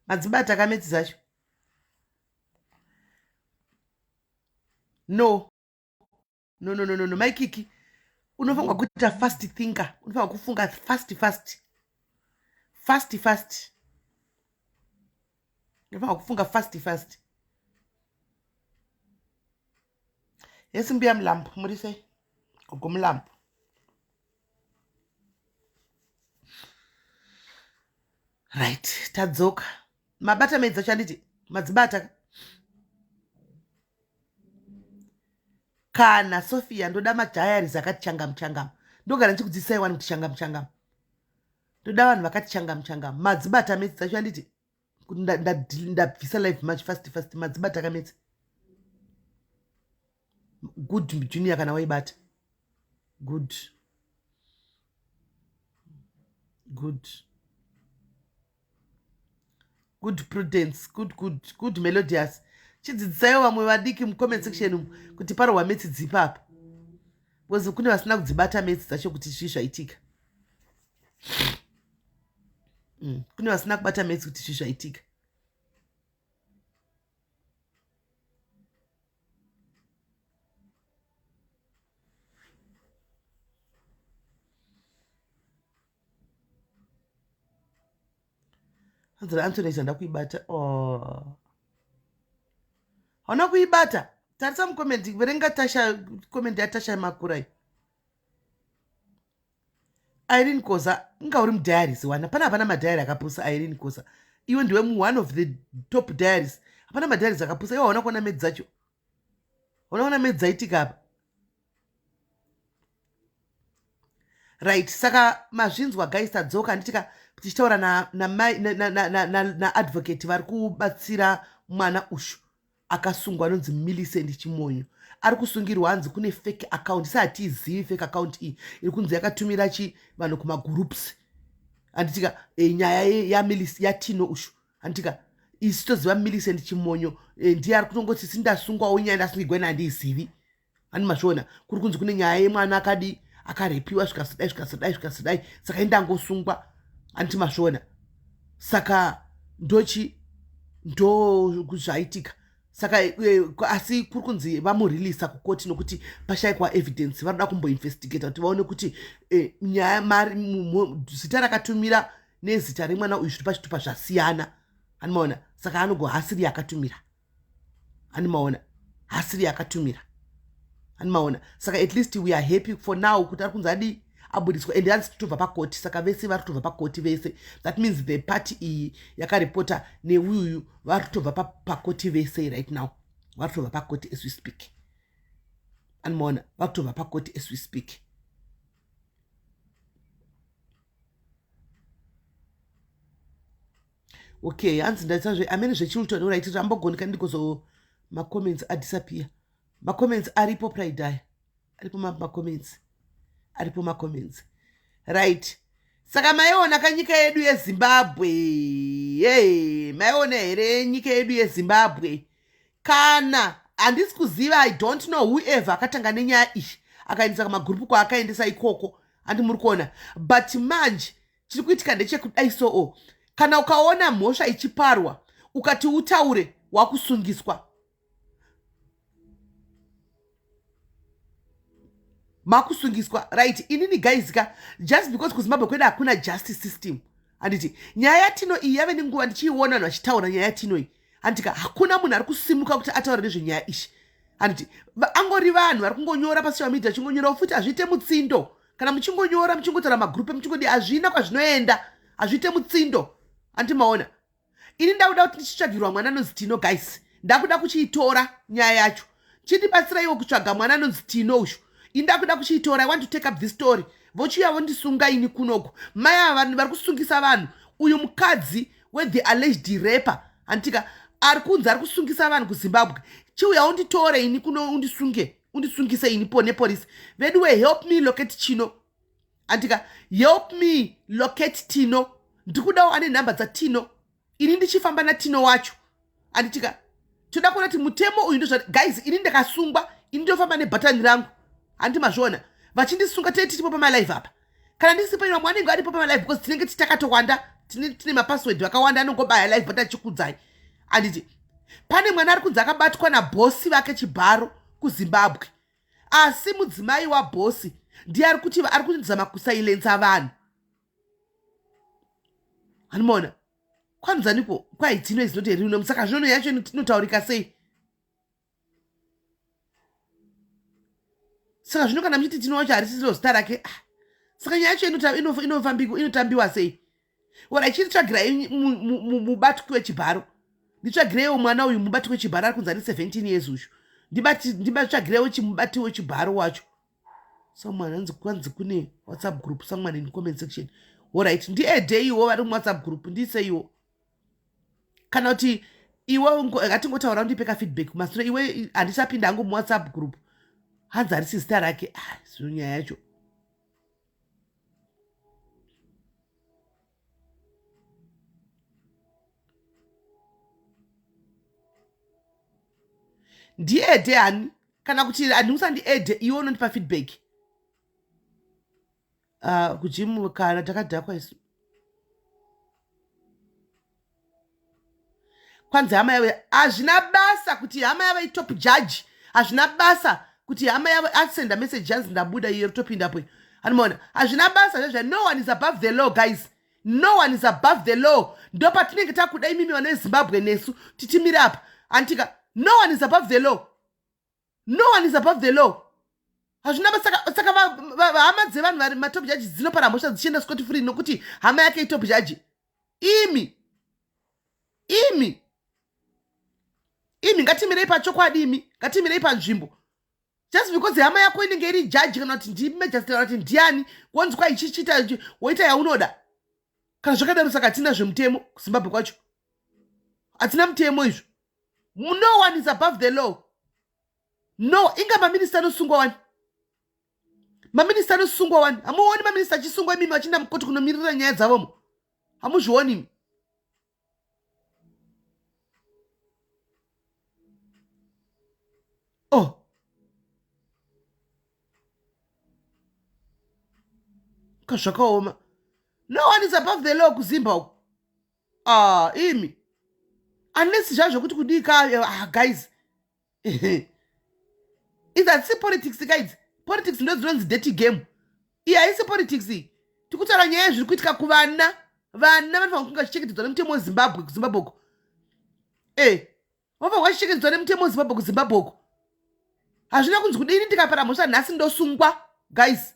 Madzibata kametsi dzacho. No. No no no no no mai Kiki. Unofanirwa kuita fast thinker. Unofanirwa kufunga fast fast. Fast fast. Unofanirwa kufunga fast fast. Yes mbuya Mlambo, muri sei? Gogo Mlambo. Right, tadzoka. Mabata maidzi acho anditi madzibata kana Sophia ndoda madiaries akati changamu changamu. Ndogara ndichikudzidzisai wani kuti changamu changamu. Ndoda vanhu vakati changamu changamu. Madzibata metsi dzacho anditi kuti ndabvisa live much fast fast madzibata kametsi. Good junior kana waibata. Good. Good. Good prudence. Good good good melodious. Chidzidzisaiwo vamwe vadiki mucomment section umu kuti parohwa metsi dzipi apa. Because kune vasina kudzibata metsi dzacho kuti zvii zvaitika. Kune vasina kubata metsi kuti zvii zvaitika. Hanzi raAntoinette handina kuibata. Oh. Hauna kuibata? Tarisa mucomment, verenga Tasha comment yaTasha Makura iyi. Irene Koza, inga uri mudiaries wana. Pana hapana madiary akapusa Irene Koza. Iwe ndiwe mu one of the top diaries. Hapana madiaries akapusa. Iwe hauna kuona medzi dzacho. Hauna kuona medzi dzaitika apa. Right, saka mazvinzwa guys, tadzoka handitika tichitaura na na na na na, na, na, na advocate vari kubatsira mwana ushu akasungwa anonzi Millicent Chimonyo. Ari kusungirwa hanzi kune fake account. Sa hatiizivi fake account iyi iri kunzi yakatumira chi vanhu kumagroups. Handitika e, nyaya ya Millicent ya Tino ushu. Handitika isu toziva Millicent Chimonyo e, ndiye ari kutongoti sindasungwawo nyaya ndasungigwa ina handiizivi. Ani mazviona kuri kunzi kune nyaya yemwana akadi akarepiwa zvikasadai zvikasadai zvikasadai saka indangosungwa anti mazviona saka ndochi ndo zvaitika saka e, asi kuri kunzi vamureleasa kukoti nokuti pashaikwa evidence vanoda kumboinvestigata kuti vaone kuti e, nyaya mari zita rakatumira nezita remwana uyu zviri pachitupa zvasiyana animaona saka anogo hasiri yakatumira Ani maona hasiri akatumira. Ani maona saka at least we are happy for now kuti ari kunzi adi abudiswa and hanzi totobva pakoti saka vese vari kutobva pakoti vese that means the party iyi yakaripota neuyu vari kutobva pakoti vese right now vari kutobva pakoti as we speak. Ani maona vari kutobva pakoti as we speak. Okay, hanzi ndaita zve amene zvechilton right rambogonika ndikozo macomments adisappear. Macomments aripo pride aya. Aripo macomments. Aripo macomments. Right. Saka maiona ka nyika yedu yeZimbabwe. Hey, maiona here nyika yedu yeZimbabwe? Kana handisi kuziva, I don't know whoever akatanga nenyaya iyi akaendesa kumagrupu kwaakaendesa ikoko. Handi muri kuona. But manje chiri kuitika ndechekudai soo kana ukaona mhosva ichiparwa ukati utaure wakusungiswa makusungiswa right inini guys ka just because kuzimbabwe kwedu hakuna justice system handiti nyaya yatino iyi yave nenguva ndichiiona vanhu vachitaura nyaya yatino iyi handiti ka hakuna munhu ari kusimuka kuti ataure nezvenyaya ishi handiti angori vanhu vari kungonyora pasocial media vachingonyora futi hazviite mutsindo kana muchingonyora muchingotaura magroup muchingodi hazvina kwazvinoenda hazviite mutsindo handiti maona ini ndakuda kuti ndichitsvagirwa mwana anonzi Tino guys ndakuda kuchiitora nyaya yacho chindibatsiraiwo kutsvaga mwana anonzi Tino uyu ini ndakuda kuchiitora I want to take up this story vochiuya vondisunga ini kunoku mai ava vanhu vari kusungisa vanhu uyu mukadzi wethe alleged raper handitika ari kunzi ari kusungisa vanhu kuZimbabwe chiuya unditore ini kuno undisunge undisungise ini po nepolice veduwe help me locate Chino andika help me locate Tino ndikudawo ane nhamba dzaTino ini ndichifamba naTino wacho anditika toda kuona kuti mutemo uyu ndozva guys ini ndakasungwa ini ndofamba nebhatani rangu handi mazviona vachindisunga tee tiripo pamalive apa kana ndisipo vamwe vanenge varipo pamalive because tinenge titakatowanda Tine mapassword vakawanda anongobaya live but achikudzai. Anditi pane mwana ari kunzi akabatwa nabhosi vake chibharo kuZimbabwe, asi mudzimai wabhosi ndiye ari kuti ari kuzama kusailensa vanhu. Hanimona kwanzaniko kwaitino is not a real name. Saka zvino yacho inotaurika sei? Saka zvino kana muchiti Tino wacho harisisiro zita rake, ah, saka nyaya yacho inotambiwa sei? Ora ichitsvagirai mubatwi wechibharo, nditsvagireiwo mwana uyu mubati wechibharo ari kunzi ane 17 years uyu, nditsvagireiwo chimubati wechibharo wacho. Someone hanzi kwanzi kune WhatsApp group, someone in comment section. Alright, ndiedeiwo vari muWhatsApp group, ndiseiwo kana kuti iwe ngatingotaura undipe kafeedback masure. Iwe handisapinda hangu muWhatsApp group. Hanzi harisi zita rake. Ah, zvino nyaya yacho ndiede hani kana kuti handi usandiede iwe unondipa feedback. Kujimu kana takadhakwa isu. Kwanzi hama yavo, hazvina basa kuti hama yavo itop judge, hazvina basa kuti hama yavo asenda message yanzi ndabuda iyo topindapo. Anomaona, hazvina basa zvezve. No one is above the law, guys, no one is above the law. Ndo patinenge takuda imimi vana veZimbabwe nesu titimire apa, antika no one is above the law, no one is above the law. Hazvina basa. Saka hama dzevanhu vari matop judge dzinopara mhosva dzichienda scot free nokuti hama yake itop judge. Imi, imi, imi, ngatimirei pachokwadi. Imi, ngatimirei panzvimbo. Just because hama yako inenge iri jaji kana kuti ndimagistrate kana kuti ndiani, wonzwa ichichiita woita yaunoda. Kana zvakadaro, saka hatina zvemutemo kuZimbabwe kwacho, hatina mutemo izvo. No one is above the law, no. Inga maminista anosungwa wani, maminista anosungwa wani. Hamuoni maminista achisungwa imimi, vachienda mukoti kunomirira nyaya dzavomo? Hamuzvioni imi? Oh, kazvakaoma. No one is above the law kuZimba uku. Ah, imi, unless zvazvo kuti kudii ka. Ah, guys, idzi hadzisi politics kaidzi. Politics ndo dzinonzi dirty game. Iyi haisi politics iyi. Tikutaura nyaya yezviri kuitika kuvana. Vana vanofanira kunge vachichengetedzwa nemutemo weZimbabwe kuZimbabwe uko. E vanofanira vachichengetedzwa nemutemo weZimbabwe kuZimbabwe uko. Hazvina kunzi kudini ndikapara mhosva nhasi ndosungwa, guys.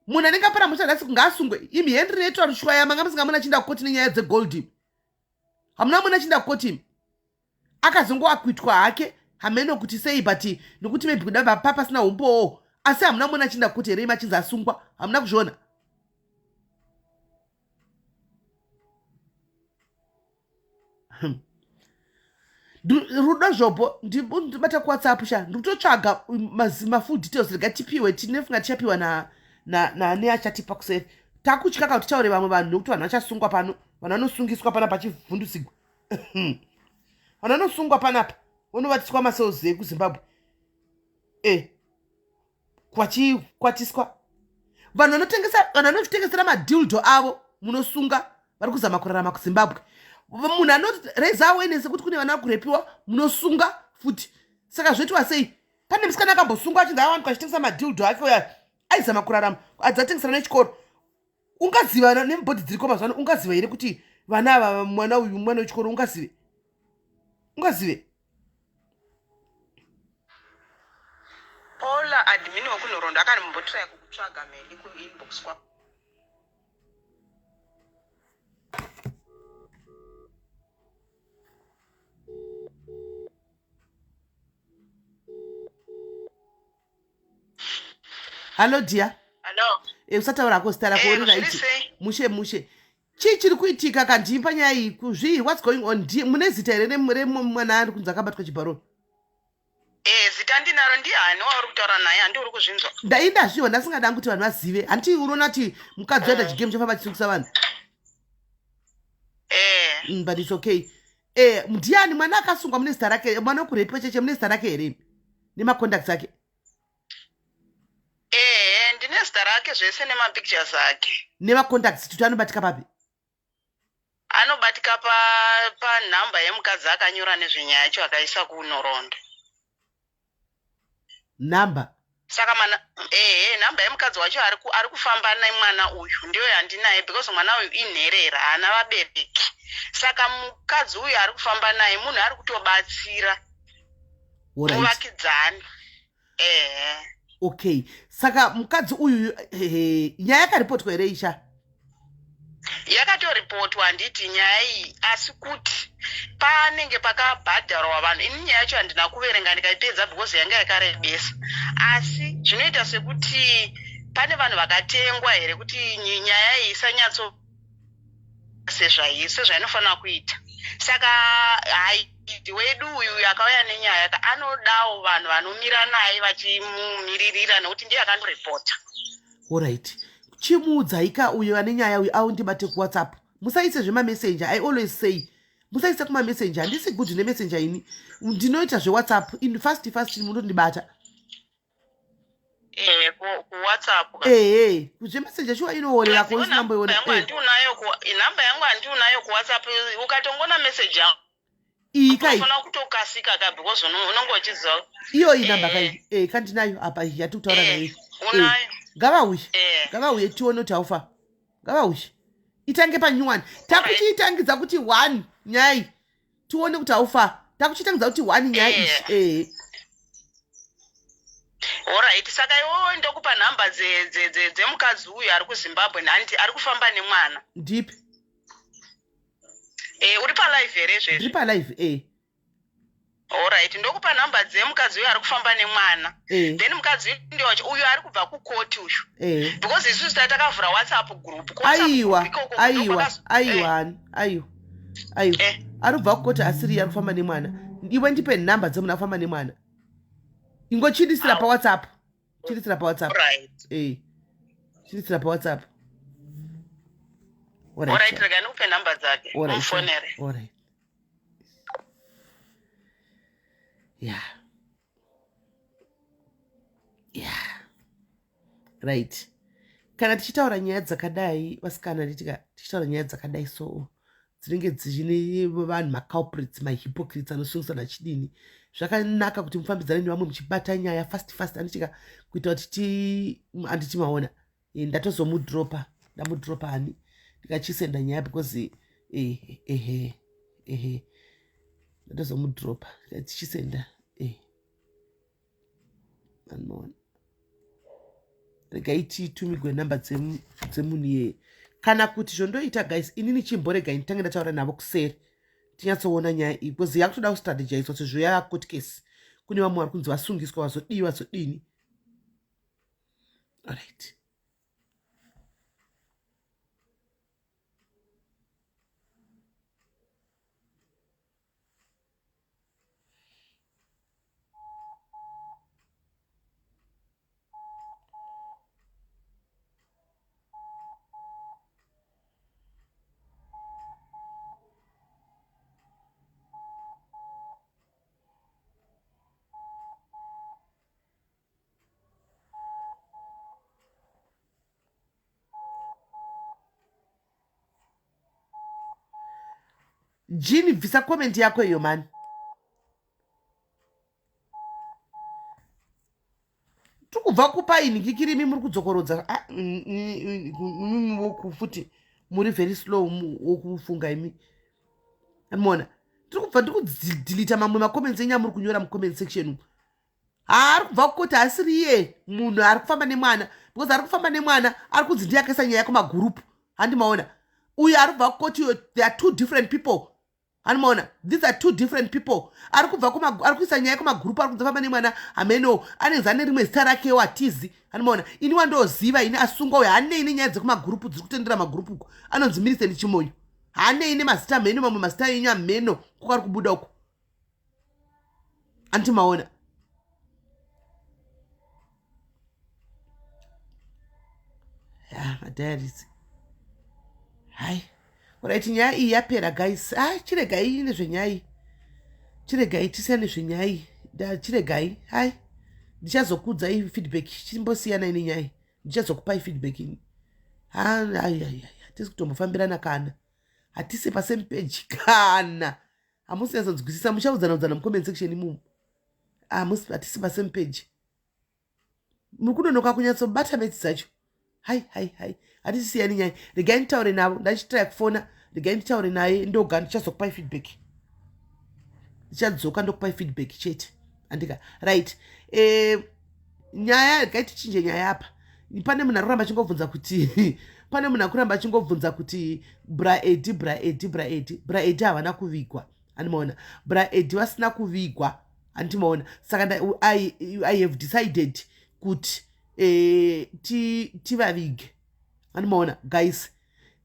Munhu anenge apara mhosva nhasi ngaasungwe. Imi, Henry netwa Rushwaya, manga musingamuna achienda kukoti nenyaya dzegold imi? Hamuna muna achienda kukoti imi? Akazongoakwitwa hake, hameno kuti sei, but nokuti maybe kuda pa pasina umbowo, asi hamuna muna achienda kukoti here imi achinzi asungwa? Hamuna kuzviona? Rudo Zvopo, ndibata kuWhatsApp sha. Ndikutotsvaga mafull details. Rega tipiwe, tinefunga tichapiwa neachatipa kuseri. Takutya ka kuti taure vamwe vanhu, nokuti vanhu vachasungwa pano. Vanhu vanosungiswa panapa, achivhundusigwa. Vanhu vanosungwa panapa, vonovatiswa macells ekuZimbabwe e kwachikwatiswa. Vanhu vanotengesa, vanhu vanozvitengesera madildo avo, munosunga vari kuzama kurarama kuZimbabwe. Munhu anoraise awareness yekuti kune vana vakurepiwa, munosunga futi. Saka zvoitwa sei? Pane musikana akambosungwa achinzi awanikwa achitengesa madildo ake uya, aizama kurarama, adzatengesera nechikoro. Ungaziva nemubhodhi dziriko mazuva ano, ungaziva here kuti vana ava, mwana uyu mwana wechikoro? Ungazive? Ungazive? Paula, admin wekuNhoroondo akanimbotraya kukutsvaga meli kuinbox kwa Hallo dear. Hallo. E, usataura hako zita rako. Uri right? Mushe mushe. Chii chiri kuitika kandipa nyaya iyi kuzvii? What's going on? Mune zita here remwana ari kunzi akabatwa chibharo? Eh, zita ndinaro. Ndihani wauri kutaura naye? Handi uri kuzvinzwa? Ndai ndazviwa, ndasingada kuti vanhu vazive. Handiti unoona kuti mukadzi waita chigame chofamba chisungisa vanhu? Eh. But it's okay. Eh, ndiani mwana akasungwa? Mune zita rake? Mwana wekurepiwa cheche, mune zita rake here nemacontacts ake? Eh, ndine zita rake zvese nemapictures ake. Nemacontacts, tuti anobatika papi? Anobatika panhamba yemukadzi akanyora nezvenyaya yacho akaisa kunhoroondo. Nhamba? Saka mana ehe, nhamba yemukadzi wacho ari kufamba nemwana uyu ndiyo yandinaye, because mwana uyu inherera, haana vabereki. Saka mukadzi uyu ari kufamba naye munhu ari kutobatsira muvakidzani. Ehe. Okay, saka mukadzi uyu, nyaya yakaripotwa here, Isha? Yakatoripotwa, handiti, nyaya iyi, asi kuti panenge pakabhadharwa vanhu. Ini nyaya yacho handina kuverenga ndikaipedza because yanga yakarebesa, asi zvinoita sekuti pane vanhu vakatengwa here kuti nyaya iyi isanyatso sezvainofanira kuita. Saka haidi wedu uyu akauya nenyaya ka anodawo vanhu vanomira naye vachimumiririra, nekuti ndiye akandoripota. Alright, chimuudzai ka uyo ane nyaya uyu aundibate kuWhatsApp. Musaise zvemamessenger. I always say musaise kumamessenger, handisi good nemessenger ini, ndinoita zveWhatsApp in fast fast, munondibata. KuWhatsApp. Ehe, zvemessenger shuwa inoorera ko usina mboiona. Nhamba yangu handiunayo kuWhatsApp. Ukatongona message yangu iyi kai unofanira kutokasika ka, because unonge uchiziva. Iyoyi namba kai kandinayo apa yati kutaura nayo. Unayo. Ngavauye. Ngavauye tione kuti haufa. Ngavauye, itange panyuwani. Takuchiitangidza kuti one nyai, tione kuti haufa. Takuchitangidza kuti one nyaya iyi. Alright, saka iwewe ndokupa nhamba dzemukadzi uyu ari kuZimbabwe, hanti, ari kufamba nemwana. Ndipi. Uri palive here Ndiri izvezvi? palive. Alright, ndokupa nhamba dzemukadzi uyu ari kufamba nemwana. Then mukadzi uyu ndewacho uyu ari kubva kukoti uyu, because isusu takavhura WhatsApp group. KuWhatsApp Aiwa. group ikoko Aiwa. Aiwa, hani, aiwa, aiwa. Ari kubva kukoti asiri ari kufamba nemwana. Iwe ndipe nhamba dzemunhu akufamba nemwana. Ingochidisira paWhatsApp, chidisira paWhatsApp. Chidisira paWhatsApp. Alright, rega ndikupe nhamba dzake. Alright. Umufonere. Alright. Yeah, right. Kana tichitaura nyaya dzakadai, vasikana, nditika tichitaura nyaya dzakadai, so dzinenge dzichine vanhu maculprits, mahypocrites anosungisana chidini, zvakanaka kuti mufambidzane nevamwe muchibata nyaya fast fast, anditika, kuita kuti ti handiti maona. Ndatozomudropa, ndamudropa hani, ndikachisenda nyaya because ehe ehe, ndatozomudropa tichisenda. Anoona, regai titumigwe namba dzemunhu iyeye, kana kuti zvondoita guys, inini chimboregai nditange ndataura navo kuseri, tinyatsoona nyaya iyi, because yakutoda kustrategizwa sezvo yava court case. Kune vamwe vari kunzi vasungiswa, vazodii, vazodini. Alright. Jini, bvisa comment yako iyo mani. Tikubva kupaini kikirimi, muri kudzokorodza. Ah, futi muri very slow wokufunga imi. Mona, tiri kubva, ndiri kudelete mamwe macomments enyu amuri kunyora mucomment section umu. Haari kubva kukoti asiri iye munhu ari kufamba nemwana, because ari kufamba nemwana ari kunzi ndiye akaisa nyaya kumagurupu. Handimaona, uyo ari kubva kukoti uyo, there are two different people. Handimaona, these are two different people. Ari kubva ari kuisa nyaya kumagurupu, ari kunzi famba nemwana, hameno anenge ane rimwe zita rakewo, hatizi. Handimaona, ini wandoziva ini asungwa uyo hanei nenyaya dzekumagurupu dziri kutendera magurupu uko, anonzi Millicent Chimoyo. Hanei nemazita mheno, mamwe mazita enyu amheno kwakari kubuda uko. Andimaona, ya madiaries. Hai, alright, nyaya iyi yapera guys. Ah, chiregai nezvenyaya iyi, chiregai tisiyane nezvenyaya iyi. Chiregai, hai, ndichazokuudzai feedback. Chimbosiyanai nenyaya iyi, ndichazokupai feedback ini. Hai, hai, hatisi kutombofambirana kana. Hatisi pasame page kana hamusi nyatsonzwisisa. Muchaudzana udzana mucomment section imomo. Hatisi pasame page. Muri kunonoka kunyatsobata maths dzacho. Hai hai hai, hatisisiyani nyaya. Regai nditaure navo. Ndachitry kufona, regai nditaure naye ndoga. Ndichazokupai feedback, ndichadzoka ndokupai feedback chete, andika? Right, nyaya, regai tichinje nyaya apa. Pane munhu ari kuramba achingobvunza kuti, pane munhu ari kuramba achingobvunza kuti Bra Edi, Bra Edi, Bra Edi, Bra Edi havana kuvigwa. Handimaona Bra Edi vasina kuvigwa, handimaona. Saka I have decided kuti tivavige, handimaona guys,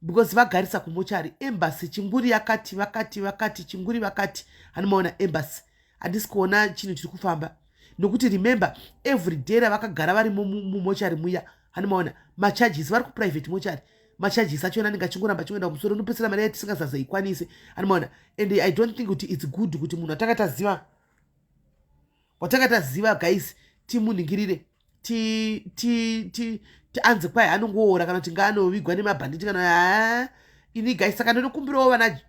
because vagarisa kumochari. Embassy chinguri yakati, vakati, vakati chinguri, vakati, handimaona, embassy handisi kuona chinhu chiri kufamba, nokuti remember, every day ravakagara vari mumochari muya, handimaona, macharges, vari kuprivate mochari, macharges achona anenge achingoramba achingoenda kumusoro. Unopedzisira mari yatisingazazoikwanisi, handimaona. And I don't think kuti it's good kuti munhu atanga taziva, watanga taziva guys, timunhingirire, anze kwai anongoora kana kuti ngaanovigwa nemabhanditi kana ha. Ini guys, saka ndinokumbirawo vana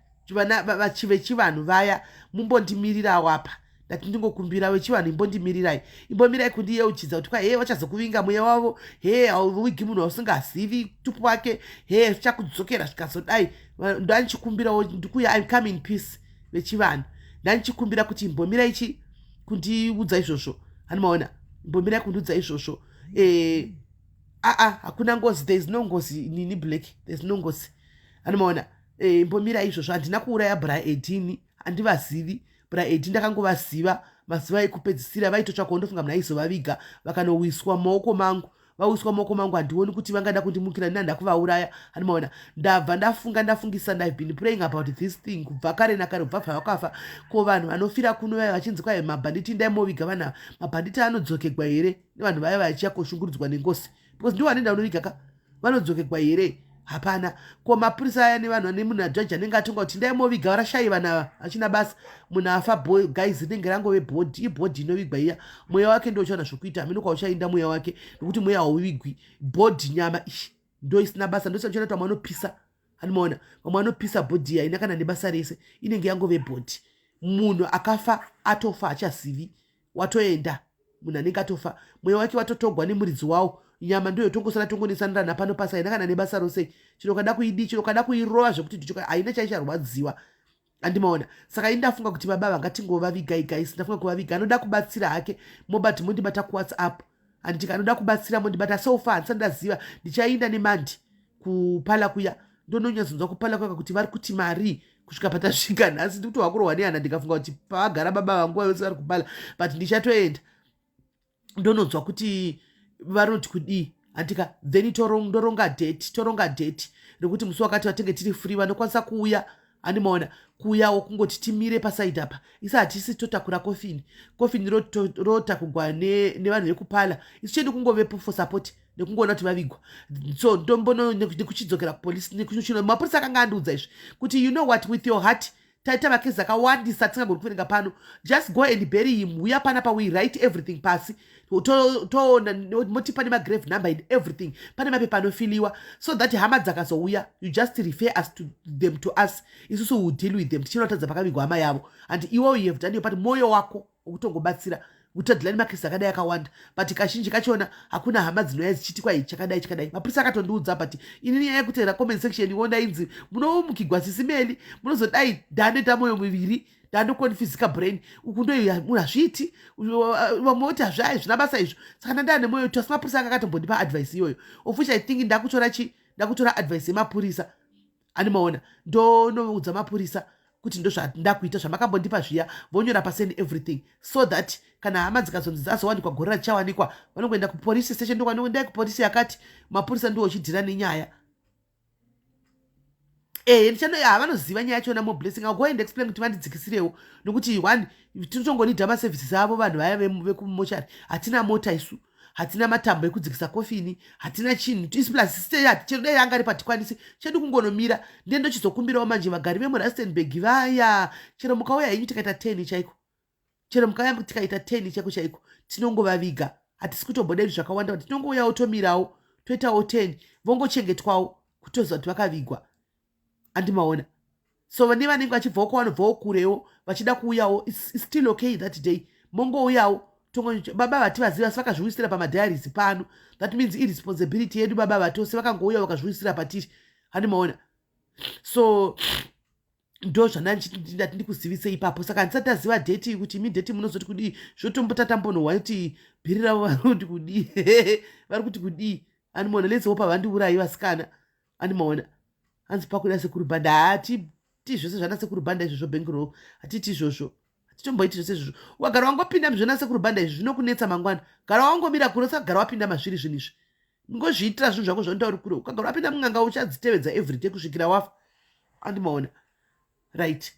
vechivanhu vaya, mumbondimirirawo apa. Ndati ndingokumbira vechivanhu, imbondimirirai, imbomirai kundiyeuchidza kuti kwai, he, vachazokuvinga mweya wavo, he, hauvigi munhu wausingazivi tupu wake, he, zvichakudzokera zvikazodai. Ndandichikumbirawo, ndikuya, I come in peace. Vechivanhu, ndandichikumbira kuti imbomirai chi kundiudza izvozvo, handimaona? Imbomirai kundiudza izvozvo. Aa, hakuna ngozi, there is no ngozi nini black, there is no ngozi, handimaona? Imbomirai izvozvo. Handina kuuraya Bra Edini, handivazivi Bra Edi. Ndakangovaziva mazuva ekupedzisira vaitotsvakawo, ndofunga munhu aizovaviga, vakanowiswa mumaoko mangu. Vawiswa mumaoko mangu, handioni kuti vangada kundimukira nina ndakuvauraya, handimaona? Ndabva ndafunga, ndafungisa. I've been praying about this thing kubva kare nakare, kubva bva vakafa. Ko vanhu vanofira kuno vaya vachinzi kwai mabhanditi, ndaimoviga vanhu ava, mabhanditi anodzokegwa here nevanhu vaya vachiya koshungurudzwa nengosi? Because ndiwo vanoenda kunoviga ka, vanodzokegwa here? Hapana. Ko mapurisa aya nevanhu ane munhu ajaji anenge atonga kuti ndaimoviga, varashayi vanhu ava achina basa. Munhu afa guys, rinenge rangove body, ibody inovigwa iya. Mweya wake ndo uchaona zvokuita, hameno kwauchainda mweya wake, nokuti mweya hauvigwi. Body, nyama ishi, ndo isina basa. Ndosachona kuti vamwe vanopisa, handimaona? Vamwe vanopisa body, haina kana nebasa rese, inenge yangove body. Munhu akafa atofa, hachazivi, watoenda. Munhu anenge atofa, mweya wake watotogwa nemuridzi wawo. Nyama ndo yotongosara, tongonesanirana pano pasi, haina kana nebasa rose. Chino kada kuidi, chino kada kuirova zvekuti ndicho haina chaicharwadziwa, andimaona? Saka ini ndafunga kuti baba vangatingovavigai guys, ndafunga kuvaviga. Anoda kubatsira hake mobati mondibata kuWhatsApp, handiti? Anoda kubatsira mondibata. So far handisati ndaziva. Ndichainda nemandi kuparlour kuya, ndononyatsonzwa kuparlour kuya kuti vari kuti mari. Kusvika patasvika nhasi, ndikutohwa kurohwa nehana ndikafunga kuti pavagara baba vanguva yose vari kuparlour, but ndichatoenda ndononzwa kuti vanoti kudii, handika? Then ndoronga date, toronga date nekuti musi wakati vatenge tiri free, vanokwanisa kuuya, handimaona, kuuyawo kungoti timire paside apa. Isi hatisi totakura kofini, kofini rotakugwa nevanhu vekuparlour. Isu chedu kungovepo for support nekungoona kuti vavigwa. So ndombono nekuchidzokera kupolisi. Mapurisa akanga andiudza izvi kuti, "You know what, with your heart, taita makesi akawandisa tisingagoni kuverenga pano. Just go and bury him. Uya panapa, we write everything pasi, toona motipa nemagrave number and everything. Pane mapepa anofiliwa so that hama dzakazouya, you just refer us to them, to us. Isusu will deal with them, tichinoratidza pakavigwa hama yavo. And iwo you have done your part, mwoyo wako wekutongobatsira kutadhila nemakesi akadai akawanda, but kazhinji kachona hakuna hama dzinouya dzichiti kwai chakadai chakadai." Mapurisa akatondiudza, but inini nyaya yekutera comment section iwona inzi munomukigwa sisimeli, munozodai. Ndandoita mwoyo miviri, ndandokonfizika brain uku, ndo hazviiti. Vamwe voti hazvai, zvina basa izvo. Saka ndandaa nemwoyo tu, asi mapurisa anga akatombondipa advice iyoyo, of which I think ndakutora chi ndakutora advice yemapurisa, andimaona? Ndonoudza mapurisa kuti ndozvandakuita, zvamakambondipa zviya, vonyora pasend everything, so that kana hama dzikazonzi dzazowanikwa gore rachichawanikwa, vanongoenda kupolice station, ndokwanondai kupolisi yakati, mapurisa ndiwo uchidhira nenyaya. Ehe, ndichano havanoziva nyaya yachona. Mo blessing, I'll go and explain kuti vandidzikisirewo, nokuti one, tinotongonidha maservices avo vanhu vaya vekumochari. Hatina mota isu, hatina matambo ekudzikisa kofini, hatina chinhu isu. Plus chero dai anga ari patikwanisi chedu kungonomira. Ndiye ndochizokumbirawo manje vagari vemuRustenburg vaya, chero mukauya henyu tikaita 10 chaiko, chero mukauya tikaita 10 chaiko chaiko, tinongovaviga. Hatisi kutomboda izvi zvakawanda, tinongouyawo, tomirawo, toitawo 10, vongochengetwawo kutoziva kuti vakavigwa, andimaona? So vane vanenge vachibvawo kwavanobvawo kurewo vachida kuuyawo, it's still okay that day, mongouyawo. Baba vati vaziva, asi vakazviwisira pamadiaries pano. That means iresponsibility yedu. Baba vatose vakangouya vakazviwisira patiri, handimaona? So ndo zvandandati ndikuzivise ipapo. Saka handisati taziva date kuti imi date munozoti kudii. Zvotombota tambonohwa kuti bhiri ravo vari kuti kudii, vari kuti kudii, andimaona? Let's hope havandiurayi vasikana, andimaona? Hanzi pakuda Sekuru Bhanda. Hatiti zvese zvana Sekuru Bhanda izvozvo, bankroll hatiti izvozvo, hatitomboiti zvese izvozvo. Wagara wangopinda muzvona Sekuru Bhanda izvi, zvinokunetsa mangwana. Gara wangomira kure, usagara wapinda mazviri zvinhu izvi. Ngozviitira zvinhu zvako zvaunoita uri kure. Ukagara wapinda munganga, uchadzitevedza everyday kusvikira wafa, andimaona? Right,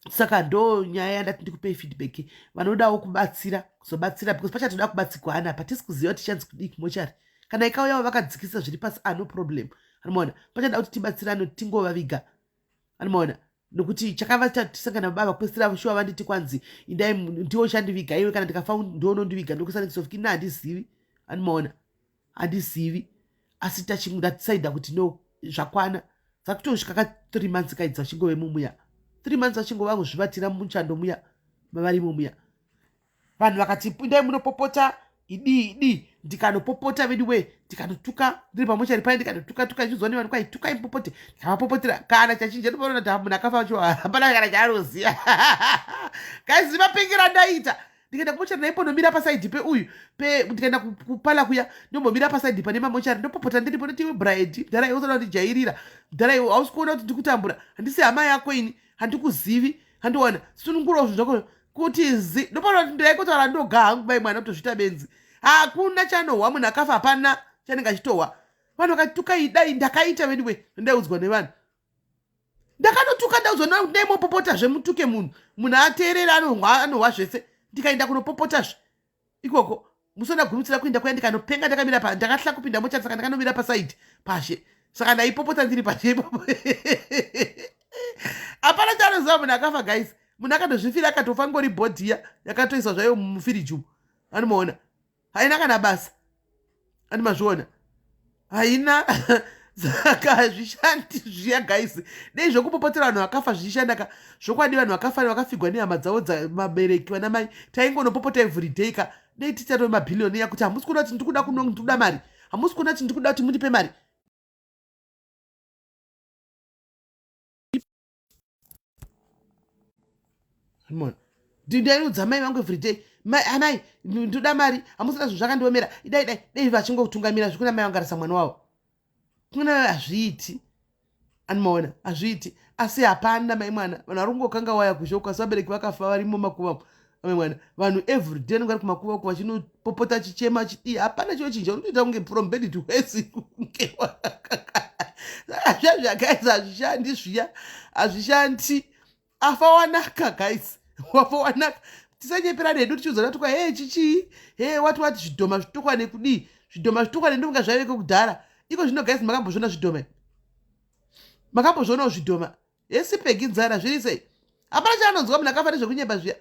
saka ndo nyaya yandati ndikupei feedback. Vanodawo kubatsira, kuzobatsira, because pachatoda kubatsigwana apa. Tisi kuziva kuti tichanzi kudii kumochari. Kana ikauyawo vakadzikisa zviri pasi, ano ah, problem, anomaona? Pachada kuti tibatsirane, kuti tingovaviga, anomaona? Nokuti chakava tisangana baba kupedzisira shuwa vanditi kwanzi indai ndiwo chandiviga iwe, kana ndikafa ndounondiviga, ndokuisa next of kin. Handizivi, anomaona? Handizivi, asi tachindasaida kuti no, zvakwana. Dzakutosvika ka 3 months kaidzi vachingove mumuya, 3 months vachingova kuzvivatira muchando muya mavarimo muya. Vanhu vakati indai munopopota, idii idii. Ndikanopopota vedu we, ndikanotuka ndiri pamochari pai, ndikanotuka tuka ichiudzwa nevanhu kwai tukai mupopote. Ndikavapopotera, kana chachinja ndinoona kuti munhu akafa vacho hapana kana chaanoziva. Guys, mapengera ndaita. Ndikaenda kumochari ndaiponomira paside peuyu pe, ndikaenda kupala kuya ndombomira paside pane mamochari, ndopopota ndiripo. Ndoti iwe Brian, mudhara iwe, usada kundijairira mudhara iwe. Hausi kuona kuti ndikutambura? Handisi hama yako ini, handikuzivi, handiwana. Sunungurawo zvinhu zvako kuti zi. Ndopona kuti ndaikotaura ndoga hangu mai mwana kutozviita benzi. Hakuna chanohwa munhu akafa, hapana chanenge achitohwa. Vanhu vakatuka idai, ndakaita veduwe, ndaiudzwa nevanhu. Ndakanotuka, ndaudzwa nevanhu kuti ndaimopopotazve, mutuke munhu, munhu ateerera, anohwa, anohwa zvese. Ndikaenda kunopopotazve ikoko musi ndagumisira kuenda kuya, ndikanopenga ndakamira pa, ndakahla kupinda mochari, saka ndakanomira paside pashe. Saka ndaipopota ndiri pashe ipapo. Hapana chaanoziva munhu akafa, guys. Munhu akatozvifira, akatofa, ngori body iya yakatoiswa zvayo mufiriji umu, anomaona? Haina kana basa, andi mazviona? Haina. Saka hazvishandi zviya, guys. Dei zvokupopotera vanhu vakafa zvichishanda ka, zvokwadi vanhu vakafa vakafigwa nehama dzavo dzamabereki, vana mai, taingonopopota everyday ka. Dei tichatove mabhiliyoni yakuti hamusi kuona kuti ndikuda kuno, ndikuda mari? Hamusi kuona kuti ndikuda kuti mundipe mari? Ndaiudza mai vangu everyday, amai, ndoda mari, hamusina zvinhu zvakandiomera, idai dai dai. Vachingotungamira zvikuna mai vangarisa mwana wavo kuna, hazviiti, animaona? Hazviiti. Asi hapana mai mwana, vanhu vari kungokanga waya kushoka. Asi vabereki vakafa varimo makuva, mai mwana. Vanhu everyday vanenge vari kumakuva uko vachinopopota, chichema, chidii, hapana chinochinja. Unotoita kunge from bed to worse, kunge zviya guys. Hazvishandi zviya, hazvishandi. Afa wanaka, guys, wafa wanaka. Tisanyeperana hedu tichiudzana tukwa he chichii he wati wati zvidhoma zvitukwa nekudii, zvidhoma zvitukwa nendonga zvaiveko kudhara. Iko zvino, guys, makambozviona zvidhoma? Makambozvionawo zvidhoma? Hesipegi nzara zviri sei? Hapana chaanonzwa munhu akafa nezvekunyemba zviya.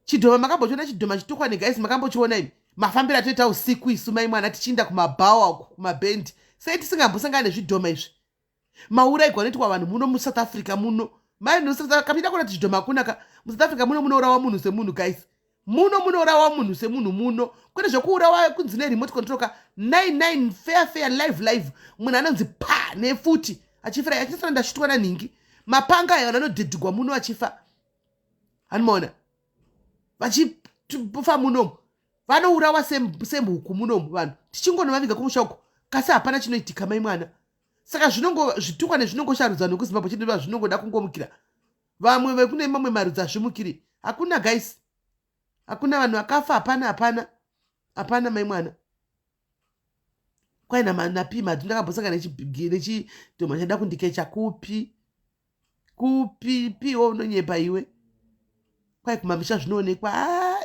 Chidhoma makambochiona? Chidhoma chitukwane, guys, makambochiona imi? Mafambiro atoita usiku isu mai mwana tichiinda kumabhawa uku, kumabhendi, sei tisingambosangana nezvidhoma izvi? Mauraigwa anoitwa vanhu muno muSouth Africa muno, kapinda kuona kuti zvidhoma hakuna ka. MuSouth Africa muno munourawa munhu semunhu, guys. Muno munourawa munhu semunhu muno, kwete zvekuurawa kunzi neremote control ka. 99 fair fair, live live, munhu anonzi pa nefuti achifira, achisana ndashutwa nanhingi. Mapanga aya, vanhu vanodhedhigwa muno vachifa, hanimaona? Vachifa munomu, vanourawa semhuku munomu vanhu, tichingonovaviga kumusha uko, kasi hapana chinoitika mai mwana. Saka zvinongo zvitukwa nezvinongosharudza nekuZimbabwe chete zvinongoda kungomukira. Vamwe vekune mamwe marudzi hazvimukiri. Hakuna, guys, hakuna. Vanhu vakafa hapana, hapana, hapana mai mwana. Kwai napima ndakambosangana nechidhoma chada kundikecha kupi kupi piwo, unonyepa iwe. Kwai kumamisha zvinoonekwa. Ah,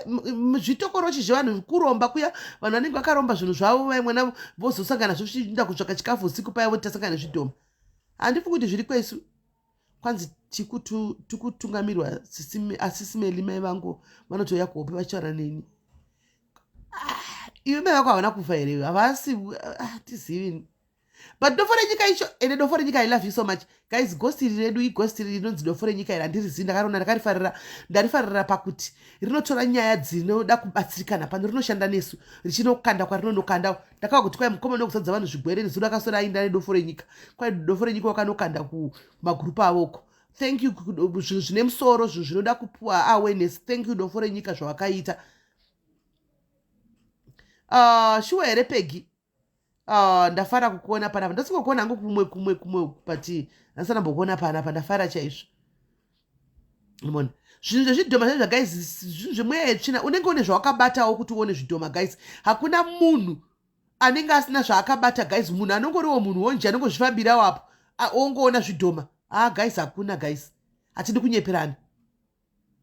zvitokorochi zvevanhu kuromba kuya, vanhu vanenge vakaromba zvinhu zvavo vai mwana, vozosangana zvochiinda kutsvaka chikafu usiku paya, voti tasangana nezvidhoma. Handifungi kuti zviri kwesu. Kwanzi tikutungamirwa asisimeli, mai vangu vanotouya kuhope vachitaura neni. Ah, iwe mai vako havana kufa here? Havasi, ah, tizivi. But dofo renyika icho, ende dofo renyika, I love you so much, guys. Ghost iri redu, ighost iri rinonzi dofo renyika iri, handirizivi. Ndakarona, ndakarifarira. Ndarifarira pakuti rinotora nyaya dzinoda kubatsirikana pano, rinoshanda nesu richinokanda kwarinonokanda. Ndakava kuti kwai mukoma nokuzadza vanhu zvigwere nezuro akasora ainda nedofo renyika. Kwai dofo renyika wakanokanda kumagurupu avoko. Thank you, zvinhu zvine musoro, zvinhu zvinoda kupuwa awareness. Thank you, dofo renyika, zvawakaita. Shuwa here, Pegi? Ndafara kukuona panapa. Ndasingokuona hangu kumwe kumwe kumwe, but handisana mbokuona panapa. Ndafara chaizvo. Mona zvinhu zvezvidhoma zvezva, guys, zvinhu zvemweya yetsvina. Unenge une zvawakabatawo kuti uone zvidhoma, guys. Hakuna munhu anenge asina zvaakabata, guys. Munhu anongoriwo munhu wonje anongozvifambirawo apo ongoona zvidhoma. Ah, guys, hakuna, guys, hatidi kunyeperana.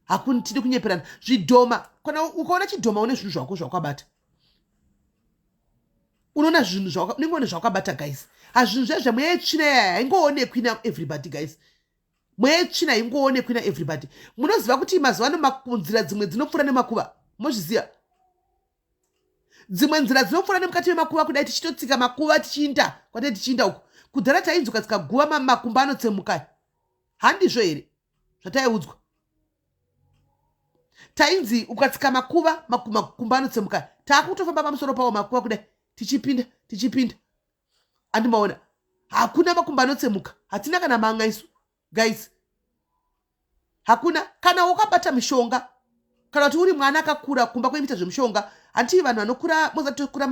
Hakuna, tidi kunyeperana. Zvidhoma, kana ukaona chidhoma, une zvinhu zvako zvawakabata. Unoona zvinhu, unenge une zvawakabata, guys. Hazvinhu zvezve mweya yetsvina yaya haingoonekwi naeverybody, guys. Mweya yetsvina haingoonekwi naeverybody. Munoziva kuti mazuva ano nzira dzimwe dzinopfuura nemakuva? Mozviziva, dzimwe nzira dzinopfuura nemukati memakuva kudai, tichitotsika makuva tichiinda kwatei tichiinda uku. Kudhara tainzi ukatsika guva, makumba anotsemuka. Handizvo here zvataiudzwa? Tainzi ukatsika makuva, makumba anotsemuka. Taakutofamba pamusoro pawo makuva kudai, tichipinda tichipinda. Andimaona, hakuna makumba anotsemuka. Hatina kana manga isu, guys, hakuna. Kana wakabata mishonga, kana kuti uri mwana akakura kumba kweimita zvemushonga, handii vanhu vanokura mozatokura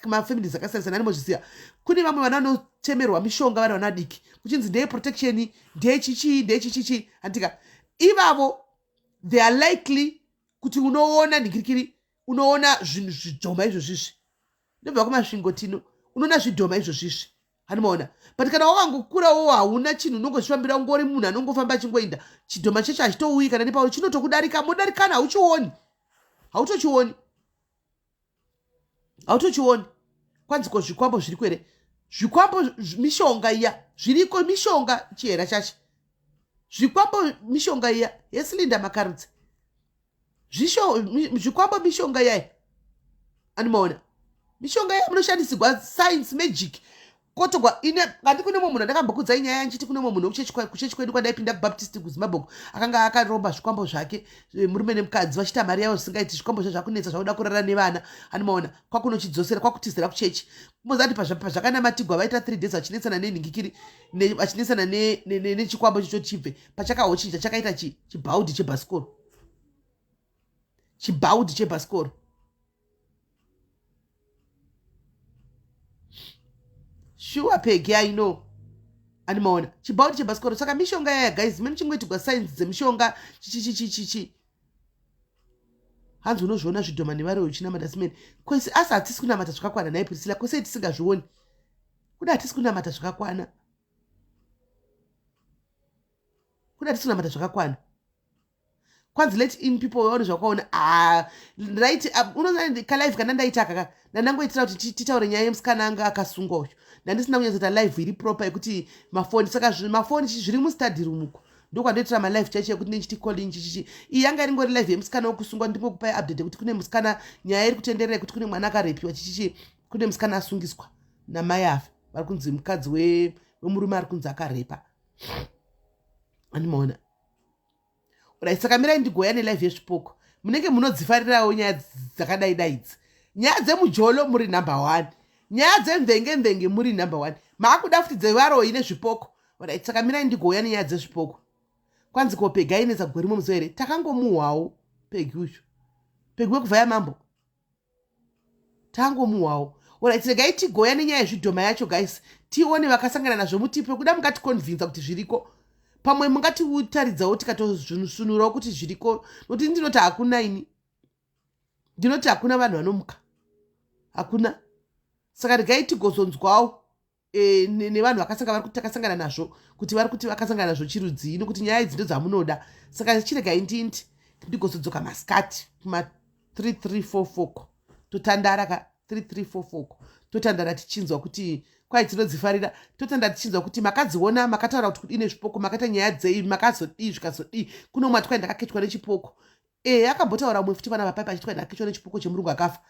mafamilies akasiyana siyana, mozviziva. Kune vamwe vana vanotemerwa mishonga vari vana diki, kuchinzi ndeye protection, ndeyechichii, ndeyechichichi, handika? Ivavo they are likely kuti unoona nhingirikiri, unoona zvinhu zvidhoma izvozvizvi. Ndobva kuMasvingo tino, unoona zvidhoma izvozvizvi, handimaona? But kana wakangokurawo hauna chinhu, unongozvifambira, ungori munhu anongofamba achingoinda, chidhoma chacho hachitouyi kana nepauri, chinotokudarika, modarikana, hauchioni, hautochioni, hautochioni. Kwanzi ko zvikwambo zviri kwere? Zvikwambo mishonga iya, zviriko mishonga. Chihera chacho, zvikwambo mishonga iya yesilinda makarudzi. Zvikwambo mishonga iyai, andimaona? Mishonga iya munoshandisirwa science, magic, kotogwa ine. Handi kune mumwe munhu andakambokudzai nyaya nchiti kune mumwe munhu kuchechi kwedu kwandaipinda kuBaptist kuZimbabwe, akanga akaromba zvikwambo zvake, murume nemukadzi vachiita mari yavo zvisingaiti. Zvikwambo zva zvakunetsa, zvakuda kurara nevana, andimaona? Kwakunochidzosera, kwakutizira kuchechi. Mozati pazvakanamatigwa, vaita 3 days vachinetsana nenhingikiri, vachinetsana nechikwambo chicho chibve pachakahochinja, chakaita chibhaudhi chebhasikoro, chibhaudhi chebhasikoro. Sure, Pegi, I know, andimaona chibhaudhi chebhasikoro. Saka mishonga yaya, guys, mene chingoitigwa science dzemishonga, chichichichichichi. Hanzi unozviona zvidhoma nevari uchinamata simene kwese, asi hatisi kunamata zvakakwana. Nhai Priscilla, kwese tisingazvioni kuda, hatisi kunamata zvakakwana kuda, hatisi kunamata zvakakwana. Kwanzi let in people vaone zvakaona. Ah, right, unoona kalive kana ndaita kaka, ndandangoitira kuti titaure nyaya yemusikana anga akasungwa uyu. Ndandisina kunyatsoita live iri proper yekuti mafoni, saka mafoni zviri mustudy room uko, ndokwandoitira malive chaicho yekuti nechiti calling chichichi. Iyi yanga iringori live yemusikana wekusungwa, ndingokupai update yekuti kune musikana, nyaya iri kutenderera yekuti kune mwana akarepiwa, chichichi, kune musikana asungiswa namai afa, vari kunzi mukadzi wemurume ari kunzi akarepa, andimaona? Right, saka mirai ndigoya nelive yezvipoko. Munenge munodzifarirawo nyaya dzakadai daidzi. Nyaya dzemujolo muri number one, nyaya dzemvenge mvenge muri number one, maakuda futi dzevaroi nezvipoko. Right, saka mirai ndigoya nenyaya dzezvipoko. Kwanzi ko Pegi ainetsa gore rimwe muzuva here? Takangomuhwawo Pegi uyu, Pegi wekuvhaya mambo, tangomuhwawo. Alright, regai tigoya nenyaya yezvidhoma yacho, guys, tione vakasangana nazvo mutipe. Kuda mungaticonvinza kuti zviriko, pamwe mungatiutaridzawo, tikatozvisunurawo kuti zviriko, nokuti ndinoti hakuna. Ini ndinoti hakuna vanhu vanomuka, hakuna. Saka regai tigozonzwawo nevanhu vakasanga, vari kuti takasangana nazvo, kuti vari kuti vakasangana nazvo chirudzii, nokuti nyaya idzi ndodzamunoda. Saka chiregai ndindi ndigozodzoka masikati kuma 3344, totandara ka 3344, totandara tichinzwa kuti kwai tinodzifarira, totandara tichinzwa kuti makadziona, makataura kuti kudii nezvipoko, makaita nyaya dzei, makazodii, zvikazodii. Kuno mwati kwai ndakaketwa nechipoko. E, akambotaura umwe futi vana vapaipa achiti kwai ndakaketwa nechipoko chemurungu akafa.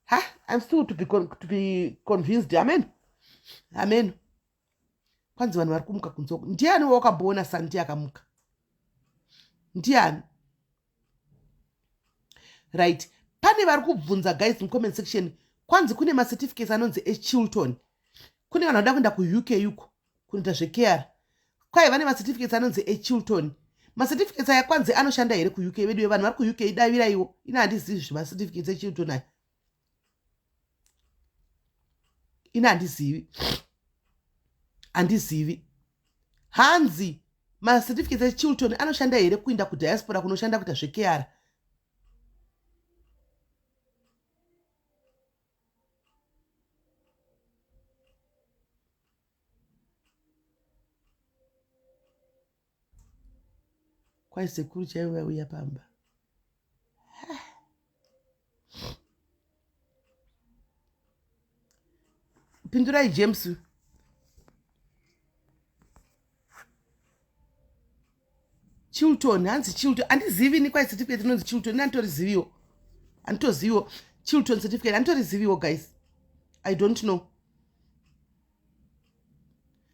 Ha, I'm still to be convinced. Amen. Hameno. Kwanzi vanhu vari kumuka kunze uku. Ndiani wawakamboona Santi akamuka? Ndiani? Right. Pane vari kubvunza guys mucomment section. Kwanzi kune macertificates anonzi eChilton. Kune vanhu vanoda kuenda kuUK uko kunoita zvekeyara. Kwai vane macertificates anonzi eChilton. Macertificates aya kwanzi anoshanda here kuUK? Veduwe vanhu vari kuUK daviraiwo. Ini handizivi zvemacertificates eChilton aya. Ini handizivi. Handizivi. Hanzi macertificates echilton anoshanda here kuinda kudiaspora kunoshanda kuita zvekeyara? Kwai sekuru chaivo vauya pamba. Pindurai James. Chilton, hanzi Chilton. Andizivi ni kwai certificate inonzi Chilton, anditoriziviwo. Anditoziviwo Chilton certificate, anditoriziviwo guys. I don't know.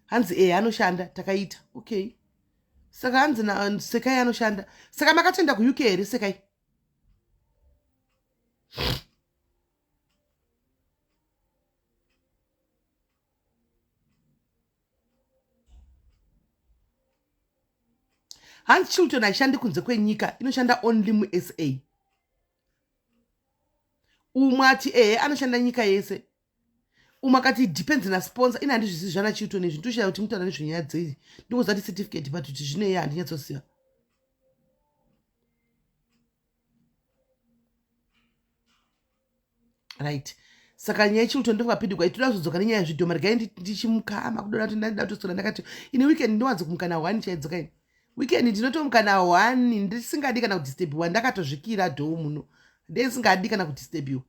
Hanzi eh anoshanda takaita. Okay. Saka hanzi na Sekai anoshanda. Saka makatoenda kuUK here Sekai? Hanzi Chilton haishandi kunze kwenyika, inoshanda only muSA. Umwe ati ehe anoshanda nyika yese. Umwe akati it depends na sponsor. Ini handizvizivi zvana Chilton izvi, ndoshaya kuti mutaura nezvenyaya dzei. Ndingoziva kuti certificate but kuti zvinei handinyatsoziva. Right. Saka nyaya yechilton ndovapindigwa itoda kuzodzoka nenyaya yezvidhoma. Regai ndichimuka makudona kuti ndandida kutoswera ndakati ini weekend ndinowanzo kumuka na one chaidzoka ini. Weekend ndinotomuka na one ndisingadi kana kudisturbiwa ndakatozvikira dhoo muno. Ndisingadi kana kudisturbiwa.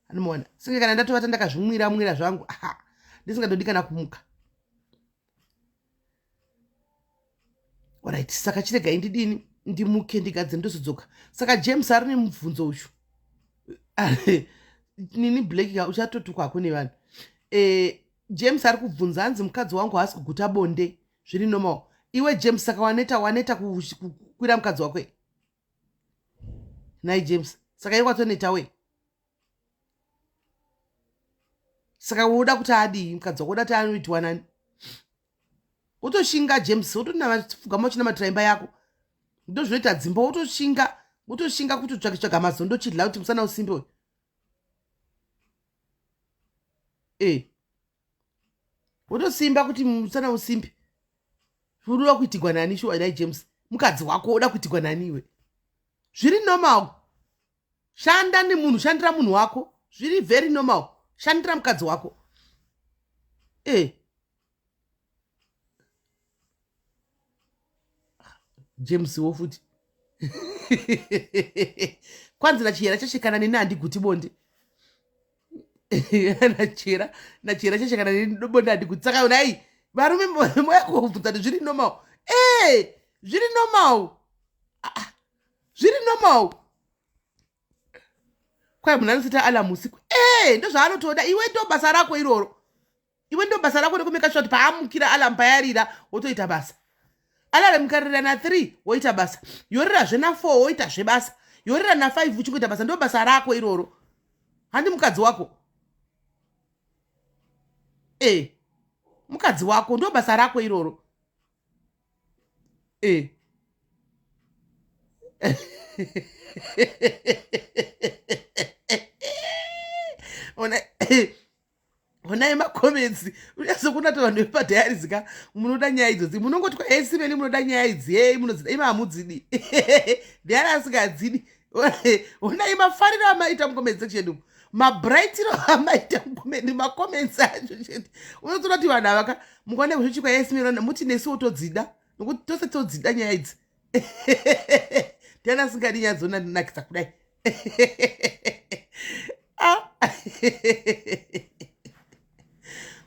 Anomuona. Singe kana ndatovata ndakazvimwira mwira zvangu. Aha. Ndisingatodi kana kumuka. Alright, saka chiregai ndidini ndimuke ndigadzire ndozodzoka. Saka James ari nemubvunzo uyu. Nini Black ka uchatotukwa hako nevanhu. Eh, James ari kubvunza hanzi mukadzi wangu haasi kuguta bonde zviri normal. Iwe James saka waneta waneta kukwira mukadzi wako. Nhai James, saka iwe watoneta we. Saka woda kuti adii mukadzi wako woda kuti anoitwa nani? Wotoshinga James, wotonamapfugama uchinamatira imba yako. Ndozvinoita dzimba, wotoshinga, wotoshinga kuti utsvake tsvaga mazondo chidla kuti musana usimbe uyu. Eh. Wotosimba kuti musana usimbe. Unoda kuitigwa nani shuwa dai James? Mukadzi wako woda kuitigwa nani iwe? Zviri normal. Shanda nemunhu, shandira munhu wako. Zviri very normal. Shandira mukadzi wako. Eh. James wo futi. Kwanzi nachihera chashekana neni handiguti bonde. Nachihera, nachihera chashekana neni bonde handiguti. Saka unai varume moya kubvunza kuti zviri normal. Eh, zviri normal. Ah, ah. Zviri normal. Kwai munhu anoseta alarm usiku. Eh, ndozvaanotoda. Iwe ndo basa rako iroro. Iwe ndo basa rako rekumeka sure kuti paamukira alarm payarira wotoita basa. Alarm ikarira na 3 woita basa. Yorirazve na 4 woita zve basa. Yorira na 5 uchingoita basa. Ndo basa rako iroro. Handi mukadzi wako. Eh. Mukadzi wako ndo basa rako iroro. Eh. Ona honai macomments unyatsokuona kuti vanhu vepadhayaris ka munoda nyaya idzodzi munongoti kwa esi veni munoda nyaya idzi hei munodzida imi hamudzidi ndiani asingadzidi honai mafariro amaita mucomment section umu mabrightiro amaita mucomment macomments acho chete unotoona kuti vanhu ava ka mukaona kuzvichikwa esi veni muti nesuwo todzida nokuti tose todzida nyaya idzi ndiani asingadi nyaya dzonanakisa kudai ah.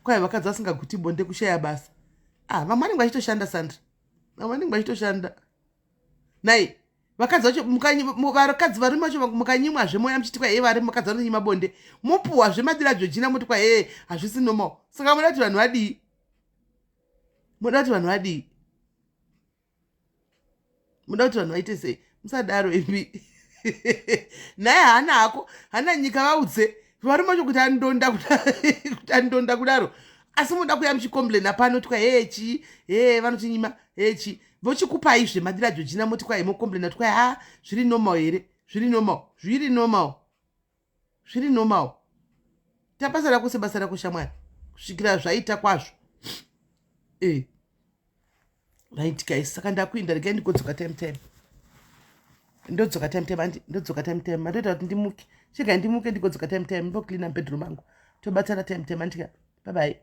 Kwai vakadzi vasingaguti bonde kushaya basa. Ah, vamwe vanenge vachitoshanda Sandra. Vamwe vanenge vachitoshanda. Nai, Vakadzi vacho, vakadzi varume vacho mukanyimwazve, moya muchiti kwa hee, vari mukadzi vanonyima bonde, mopuhwazve madira Jojina, moti kwa hee, hazvisi normal. Saka muda kuti vanhu vadii? Muda kuti vanhu vadii? Muda kuti vanhu vaite sei? Musadaro imi. Naye hana hako, hana nyika. Vaudze varume vacho kuti andonda, kuti andonda kudaro, asi muda kuya muchicomplaina pano twa hee chii, hee vanotinyima, hee chii. Vochikupai zvemadira Jojina, moti kwai, mocomplaina twai. Ha, zviri normal here? Zviri normal? Zviri normal? Zviri normal? Ita basa rako sebasa rako, shamwari, kusvikira zvaita kwazvo. Right guys, saka ndakuinda. Regai ndigodzoka time time. Ndodzoka time time, andi ndodzoka time time. Matoita kuti ndimuke. Chigai ndimuke, ndigodzoka time time, ndocleana bedroom angu, tobatsana time time, andika. Bye bye.